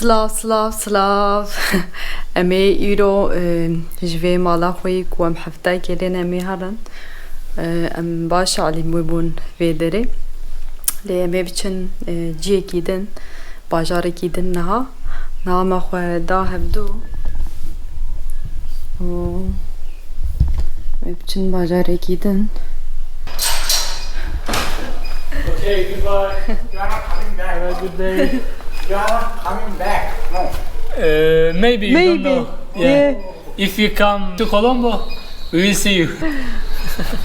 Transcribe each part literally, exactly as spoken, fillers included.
Silav, silav, silav. Em ê îro, e, ji vê mala xwe yî ku em heftayekê lê ne, em ê herin. E, em baş alî bûbûn vê derê. Lê em ê biçin, e, ciyekî din, bajarekî din niha. Niha me xwe da hevdû. Û em ê biçin bajarekî din. Okay, goodbye. You are not coming back. Have a good day. You are not coming back. No. Uh, maybe, you don't Maybe. Know. Yeah. Yeah. If you come to Colombo, we will see you.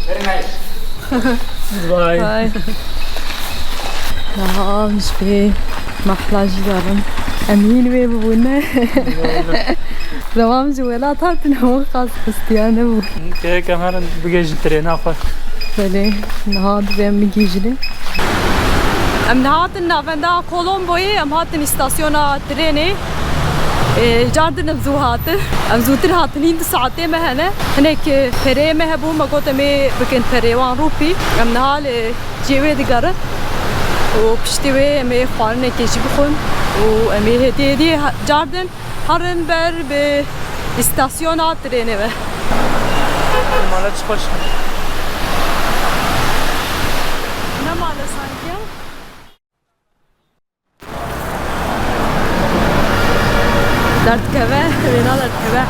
Very nice. Bye. Bye. Niha em ji vê mehla jî derin. Em hîn wê bibûne. Dewam ji welat hatin, hemû qas xistiya nebû. Gerek em herin bigihîjin trêna xwe. Belê, niha divê em bigihîjinê. Em niha hatin navenda Kolomboyê, em hatin îstasyona trênê. Ê, car din em zû hatin. Em zûtir hatin, hîn du saetê me hene. Hinek, e, pereyê me hebû, me got em ê bikin pereyê wan rûpî. Em niha li cihê wê digerin. Û piştî wê em ê xwarinekê jî bixwin. Û em ê hêdî hêdî ha-, car din herin ber bi îstasyona trênê ve. Mala çi xweş e. Ne mala sanki ya? Derdikeve, wêna derdikeve.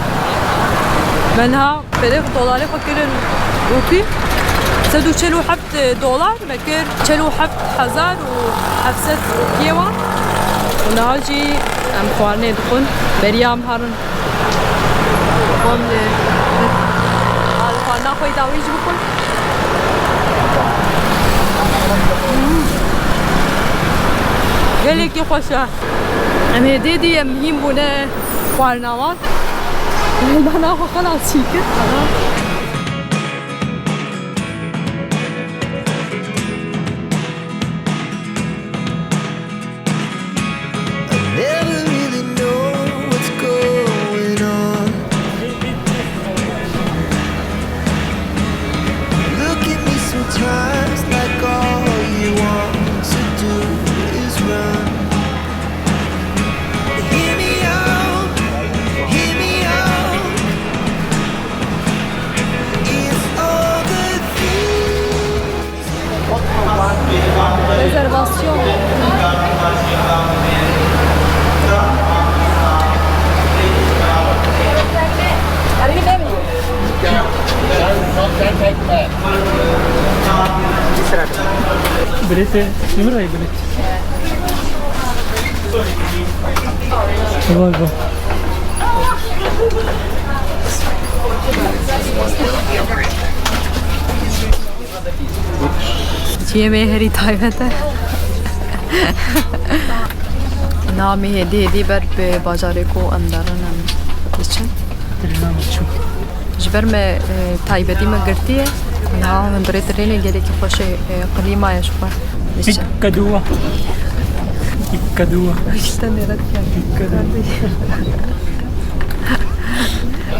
Me niha perê xwe, dolarê xwe kirin rûpî. Sed û çel û heft dolar me kir çel û heft hezar û heft sed rûpiyê wan. Û niha jî em xwarinê dixwin. Beriya em herin. Xwem li xwarina xwe yî dawî jî bixwin. Gelekî xweş e. Em hêdî hêdî em hîn bûne xwarina wan. Bana xwe xelas çî kir. I never really know what's going on. Look at me sometimes like all you want to do is run. Hear me out, hear me out. It's all the things. Rezervasyon. Bilete, demir ayı bilet. Vay vay. Ciyê me herî taybet e. Niha em ê hêdî hêdî ber bi bajarê ku em derin em diçin. Ji ber me, e, taybetî me girtiye. Niha hundirê trênê gelekî xweş e, e, klîma ye ji xwe. Diçin. Hikka duwa. Hikka duwa. Îşte nêret geldi. Hikka duwa.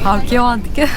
Hawkê wan dike.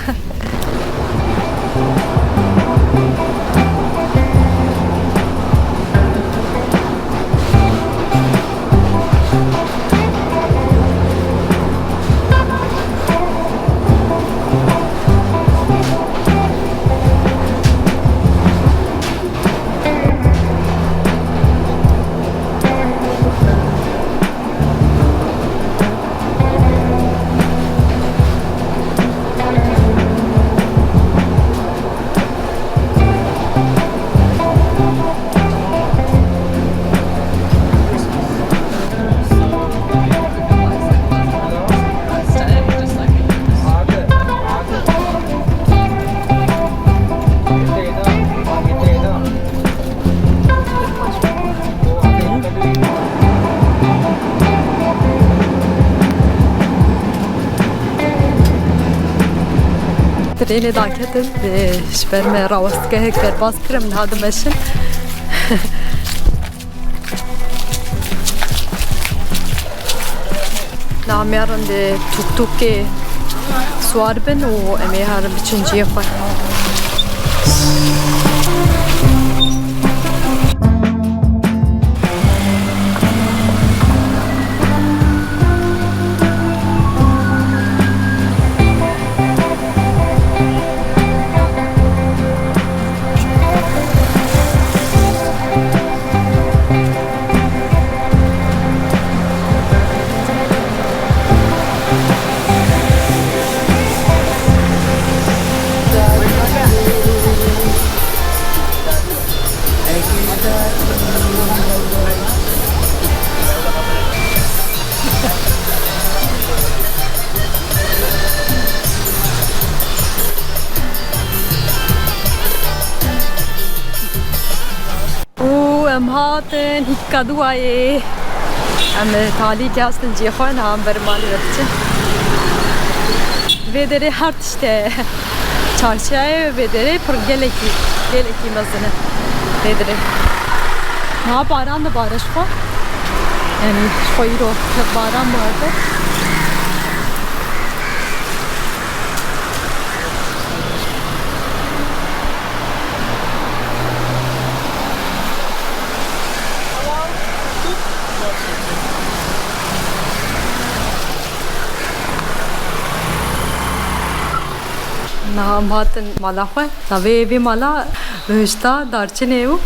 Trênê daketin, e, ji ber me rawestkehek derbas kir, em niha dimeşin. Niha em ê herin di tûktûkê siwar bin û em ê herin biçin cihê xwe. Hatin Hîkkaduwayê. Em talî ke hastin cihê xwe, niha em ber malê ve diçin. Vê derê her tişt e. Çarşiyayê vê derê pir gelekî, gelekî mezin e. Vê derê. Niha baran dibare ji xwe. Yanî ji xwe îro baran barde. Niha em hatin mala xwe. Navê vê mala Bihişta Darçinê û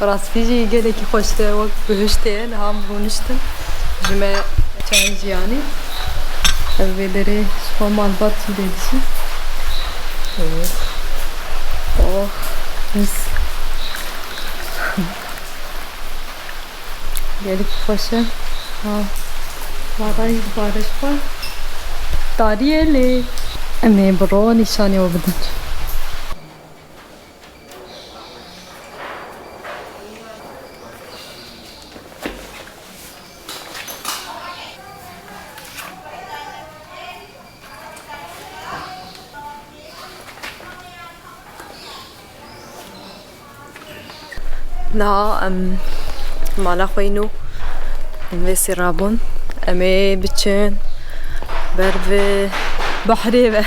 rastî jî gelekî xweş e, wek bihiştê ye. Niha em rûniştin ji me çend jiyanî. Ev vê derê ji xwe malbat jî lê dişî. Oh, mis. Gelek xweş e. Ha. Baran jî dibare ji xwe. Tarî ye lê em ê bi ro nîşanî we bidin. Niha em mala xwe yî nû em vê sî rabûn. Em ê biçin ber bi behrê ve.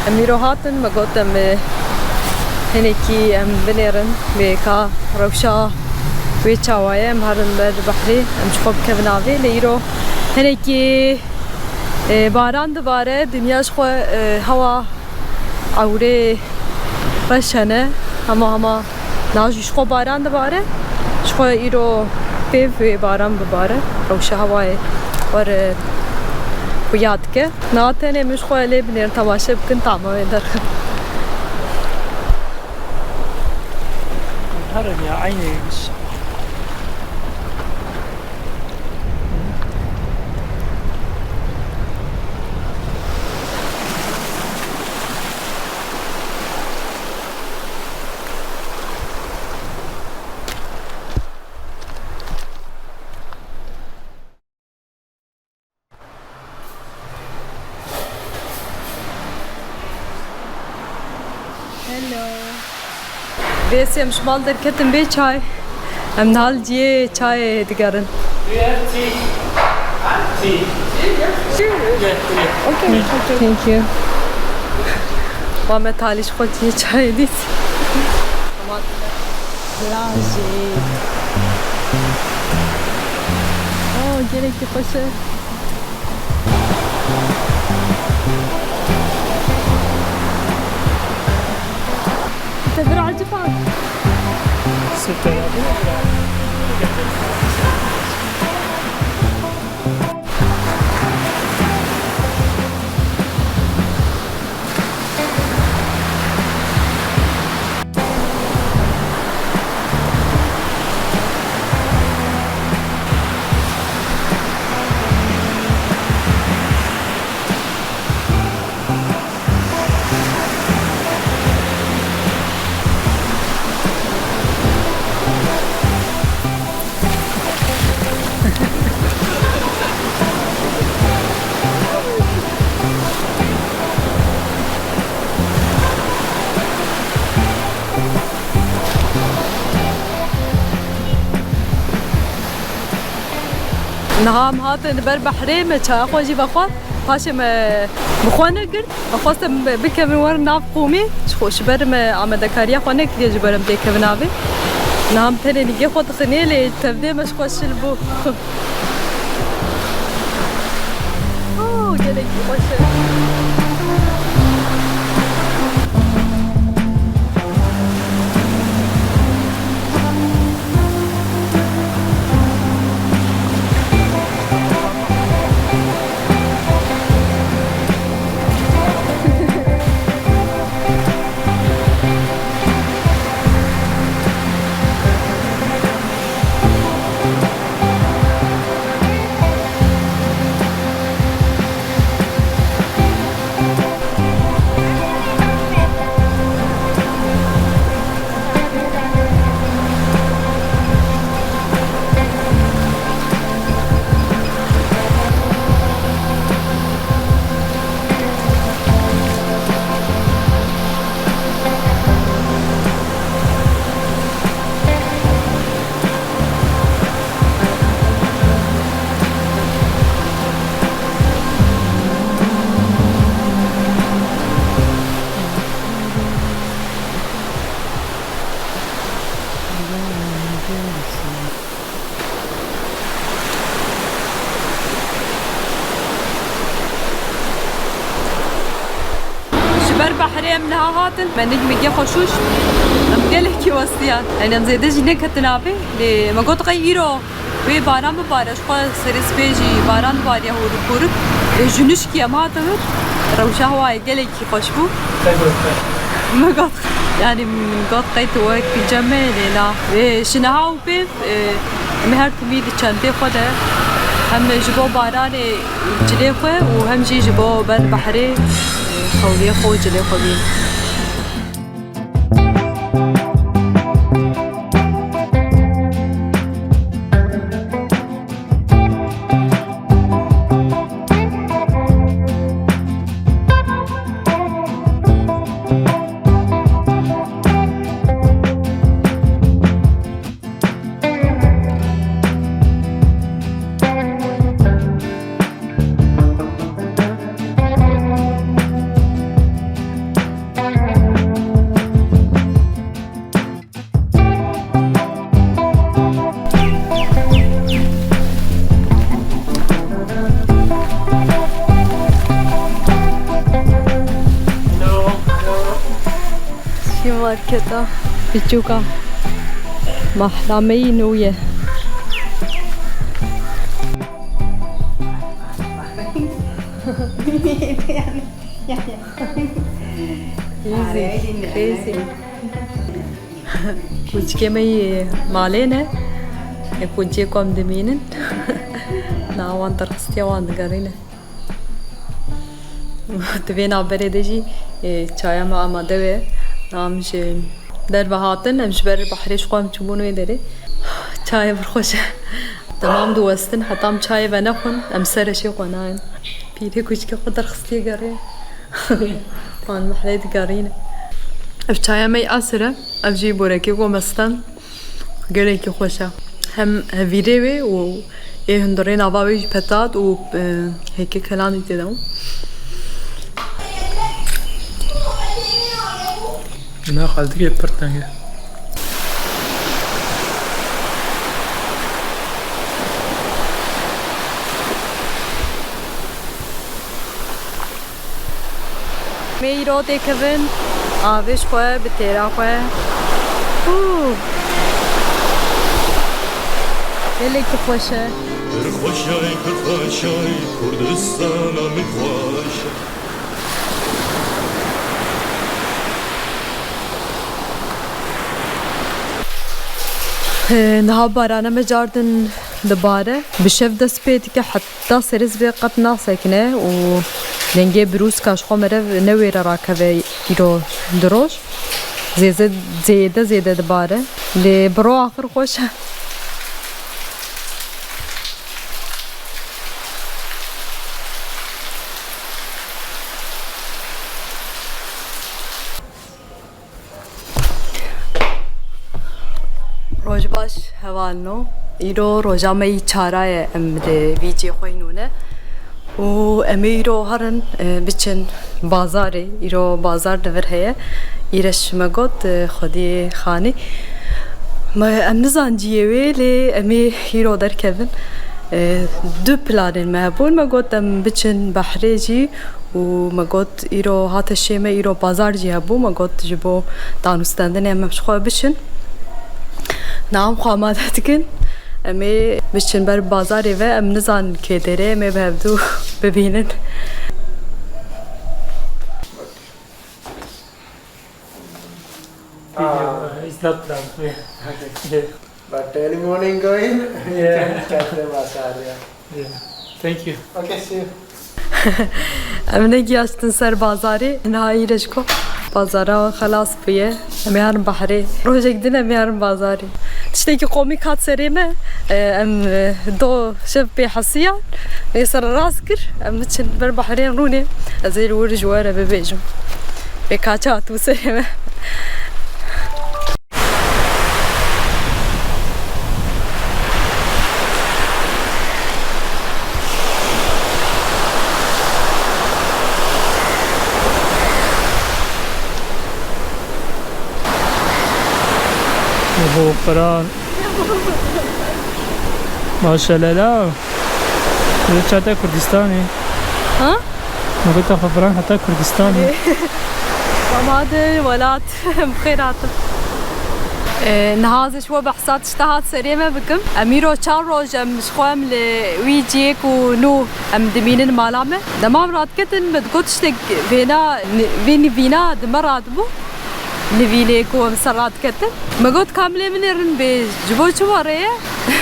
Em îro hatin, me got em, e, hinekî em binêrin, wê ka rewşa wê çawa ye, em herin ber behrê, em ji xwe bikevin avê. Lê îro hinekî, e, baran dibare, dinya ji xwe, e, hewa ewrê reş hene, hema hema niha jî ji xwe baran dibare. Ji xwe îro pêv wê baran bibare. Rewşa hewayê wer, e, xuya dike. Niha tenê min ji xwe lê binêrin, temaşe bikin, tama wê derxin. Herin ya, eynê. Hello. Vêsê em ji mal derketin bê çay. Em niha li cihê çayê digerin. Do you have tea? Tea? Yeah, yeah. Okay, okay. Thank you. Ma me talî ji xwe cihê çayê dît. Plajê. Oh, gelekî xweş e. Te bir acı kaldı. Süper. Niha em hatin li ber behrê, me çaya xwe jî vexwar. Paşê me bi xwe negirt. Me xwest em bikevin wer nav qûmê. Ji xwe, ji ber me amadekariya xwe nekiriye ji ber em têkevin avê. Niha em tenê nîgê xwe dixinê, lê tevdê me ji xwe şil bû. Oh, gelekî xweş e. Em niha hatin, me nik migê xwe şûş, em gelekî westiyan. Yani em zêde jî neketin avê, lê me got qey îro wê baran bibare, ji xwe serê spê jî baran dibariye hûrik hûrik. Lê ji nişkî em hatin vir, rewşa hewayê gelekî xweş bû. Me got, yani min got qey tu wek cem me, lê na. Lê ji niha û pê Ê, em ê her timî di çentê xwe de hem ji bo baranê cilê xwe û hem jî ji bo ber behrê, ê, xewliyê xwe û cilê xwe bînin. Şî marketa piçûka mahlameyî nû ye. Crazy, crazy. Kûçikê me yê malê ne. Ê kûçikê ku em dimînin. Na wan derxistiye, wan digerîne. Di vê navberê de jî, e, çaya me amade be. Em ji derve hatin, em ji ber behrê ji xwe em çûbûn wê derê. Çayê pir xweş e. Dema em diwestin, heta em çayê venexwin, em ser reşê xwe nayên. Pîrê kûçikê xwe derxistiye gerê. Wan behrê digerîne. Ev çaya me yê esir e. Ev jî borekê ku me stand. Gelekî xweş e. Hem hevîrê wê û ê hundirê nava wê jî petat û, e, hêkê kelan jî tê de. Na xaltikê pir teng e. Em ê îro têkevin avê ji xwe bi têra xwe. Hû! Gelekî xweş e. Pir xweş e, pir xweş e, Kurdistana min xweş e. Niha barana me cardin dibare. Bi şev dest pê dike, heta serê sibê qet nasekine û dengê birûska ji xwe merev newêre rakeve îro du roj. Zêze-, zêde zêde dibare. Lê bi ro axir xweş e. Roj baş hevalno. Îro roja me yî çara ye, em li vî cihê xwe yî nûne. Û em ê îro herin, e, biçin bazarê. Îro bazar di vir heye. Îreş me got, e, xwediyê xanî. Me, em nizan cihê wê, lê em ê îro derkevin. E, du planên me hebûn. Me got em biçin behrê jî. Û me got, îro hate şê me, îro bazar jî hebû. Me got, ji bo danûstendinê em ji xwe biçin. Niha em xwe amade dikin. Em ê biçin ber bazarê ve, em nizan kê derê, em ê bi hevdû bibînin. Ah. Video, uh, it's not done. Yeah. Okay. Yeah. But early morning going, yeah, we can check the bazar, yeah. Yeah. Thank you. Okay, see you. Em negihaştin ser bazarê, niha îre ji ku bazara xelas bûye. Em ê herin behrê. Rojek din em ê herin bazarê. Tiştekî komîk hat serê me, e, em, e, do şev pê hesiyan, ê sererast kir, em biçin ber behrê em rûnê. Ez ê li wir ji we re bibêjim. Pêka çi hatibû serê me. Oho, qral. Maşallah. Çata Kurdistanê. Ha? Me gote xwe filan heta Kurdistanê. Ê. Madin welat, bi xêr hatin. E, niha ez ji we behsa tişta hat serê me bikim. Em îro çar roj em ji xwe em li wî cihê ku nû em dimînin mala me. Dema em radiketin, me digot tiştek vêna, vî nivîna di me radibû. Nivînê ku em ser radiketin. Me got, "Ka em lê binêrin bê, ji bo çi werê ye?"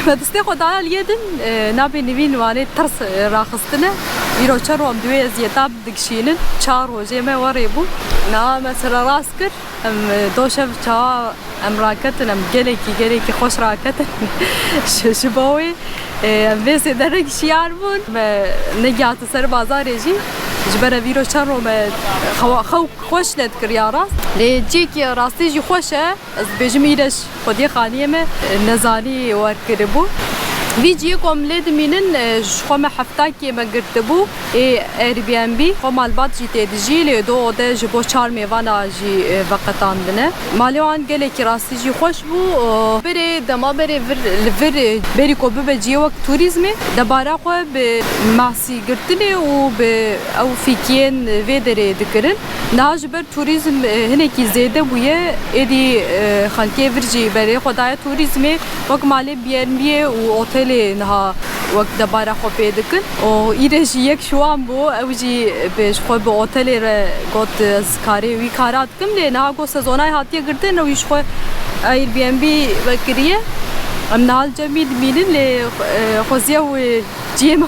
Me destê xwe daye li yê din, e, nabê nivîn wanê tirs, e, raxistine. Îro çar roj em di wê eziyeta digişînin. Çar rojê me werê bû. Niha me sererast kir. Em, e, do şev çawa em raketin, em gelekî, gelekî xweş raketin. Ji, ji bo wê, e, em vê sêde re şiyar bûn. Me negihatin ser bazarê jî. Ji ber ev îro çend roj me xewa-, xew xweş nedikir ya rast. Lê cihekî rastî jî xweş e. Ez dibêjim îre ji xwediyê xaniyê me, e, nezanî wer kiribû. Vî cihê ku em lê dimînin, e, ji xwe me heftakê me girtibû. Ê Airbnb, xwe malbat jî tê dijî, lê do ode ji bo çar mêvana jî, e, veqetandine. Malê wan gelekî rastî jî xweş bû. E, berê, dema berê vir, li vir, e, berî ku bibe cihê wek turîzmê, debara xwe bi masî girtinê û bi ew fîkiyên vê derê dikirin. Niha ji ber turîzm, e, hinekî zêde bûye, êdî, e, xelkê vir jî berê xwe daye turîzmê, wek malê B and B û otelê niha wek debara xwe pê dikin. Û îre jî yek ji wan bû, ew jî bi, ji xwe bi otelê re got, ez karê wî kara dikim, lê niha got sezonayê hatiye girtin, ew jî ji xwe Airbnb vekiriye. Em niha li cem wî dimînin, lê, e, xweziya wî cihê me,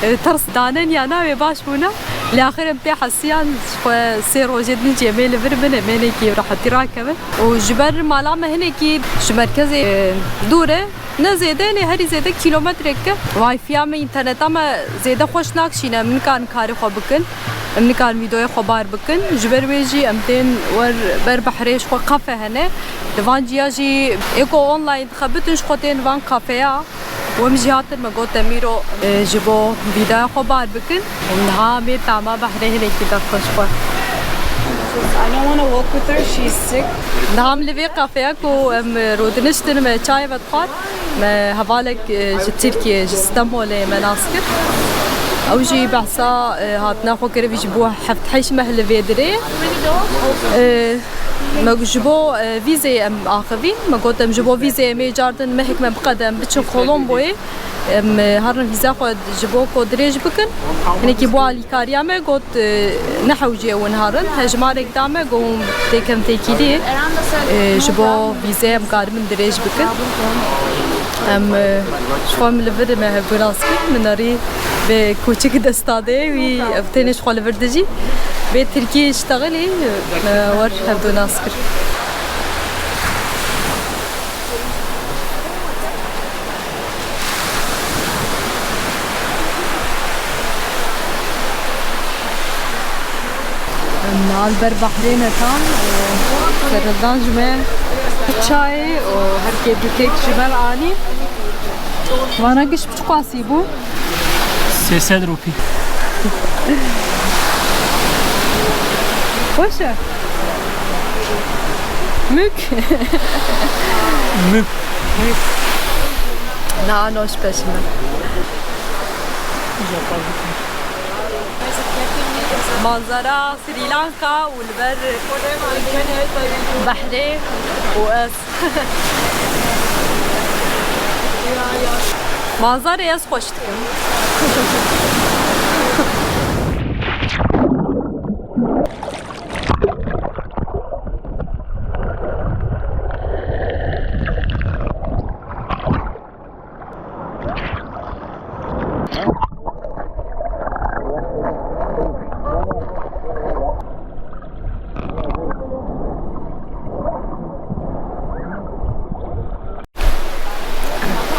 e, tirs danen ya na wê baş bûna. Lê axir em pê hesiyan, ji xwe sê rojê din jî em ê li vir bin, em ê hinekî rehetî rakevin. Û ji ber mala me hinekî ji merkezê, e, dûr e. Ne zêde, lê herî zêde kîlometrek e. Wi-Fi-ya me, înterneta me zêde xweş nakişîne. Em nikarin karê xwe bikin. Em nikarin vîdeoyê xwe bar bikin. Ji ber wê jî em tên wer ber behrê, ji xwe kafe hene. Li van ciya jî ê ku online dixebitin, ji xwe tên van kafeya. Wem jî hatin me got em îro, e, ji bo vîdeoya xwe bar bikin. Û niha em ê tama behrê hinekî derxin ji xwe. I don't wanna walk with her, she's sick. Niha em li vê kafeya ku em, e, rûdiniştin, me çayê vedixwar. Me hevalek, e, ji Tirkiyê, ji Stenbolê me nas kir. Ew jî behsa, e, hatina xwe kir, vî jî bû heft heşt meh li vê dirê. E, Me ji bo, e, vîzeyê em axivîn. Me got, em ji bo vîzeyê em ê cardin mehek me biqede, em biçin Kolomboyê. Em, e, herin vîza xwe ji bo ku dirêj bikin. Hinekî bû alîkariya me got, e, ne hewcê win herin. Hejmarek da me, got, hûn têkem têkiliyê. E, ji bo vîzeyê em karibin dirêj bikin. Em, e, ji xwe em li vir me hevdû nas kir. Min erî bi kûçik desta dê wî, ev tenê ji xwe li vir dijî. Bê tirkî ştexilî, me wer hevdû nas kir. Em li ber behrê ne tam, e, serhildan ji me çayê û her kê du kek ji me re anî. Vana giş bi çiqasî bû? Sê sed rûpî. Xweş e. Mük. Mük. Mük. Na, noş peşime. Manzara Sri Lanka û li ber behrê û ez. Manzarê ez xweş dikim.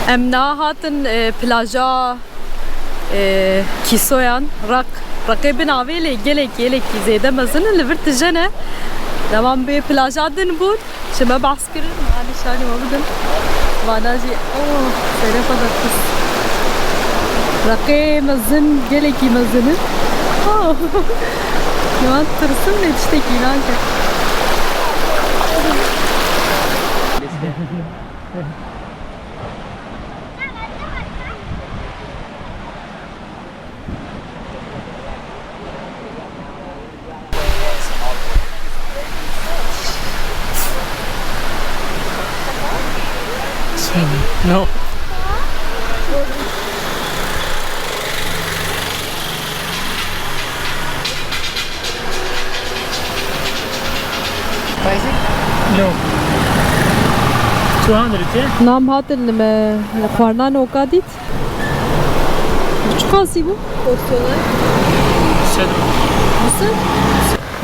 Em niha hatin, e, plaja, e, Kîsoyan, Req. Reqê bin avê lê gelek, gelekî zêde mezin in, li vir tije ne. Dema em bê plaja din bûn, ji me behs kirin, niha nîşanî we bidim. Vana jî, oh, serê xwe derxist. Reqê mezin, gelekî mezin in. Oh. Niha tirsim lê tiştekî nake. No. Spicy? No. Two hundred, yeah? Nam hatin me xwarina noka dît. Çiqas bû? Porsiyona? Du sed. Du sed?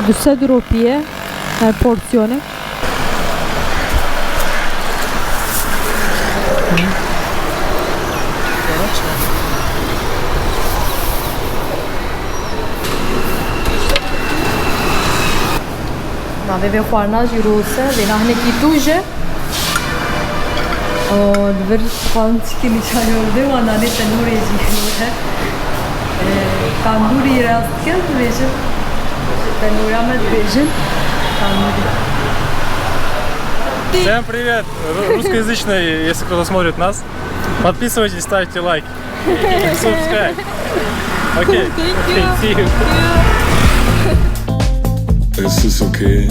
Du sed rûpî ye her porsiyonê. Navê vê xwarina jî rose, vêna hinekî tûj e. Û li vir xwan çikî nîşan dide, wan nanê tenûrê jî. Ee, tandûrî rast dikin, dibêjin. Tenûra me dibêjin. Tandûrî. Всем привет! Ру- Русскоязычные, если кто-то смотрит нас, подписывайтесь, ставьте лайк. Subscribe. Okay. Thank you. See you. Is this okay?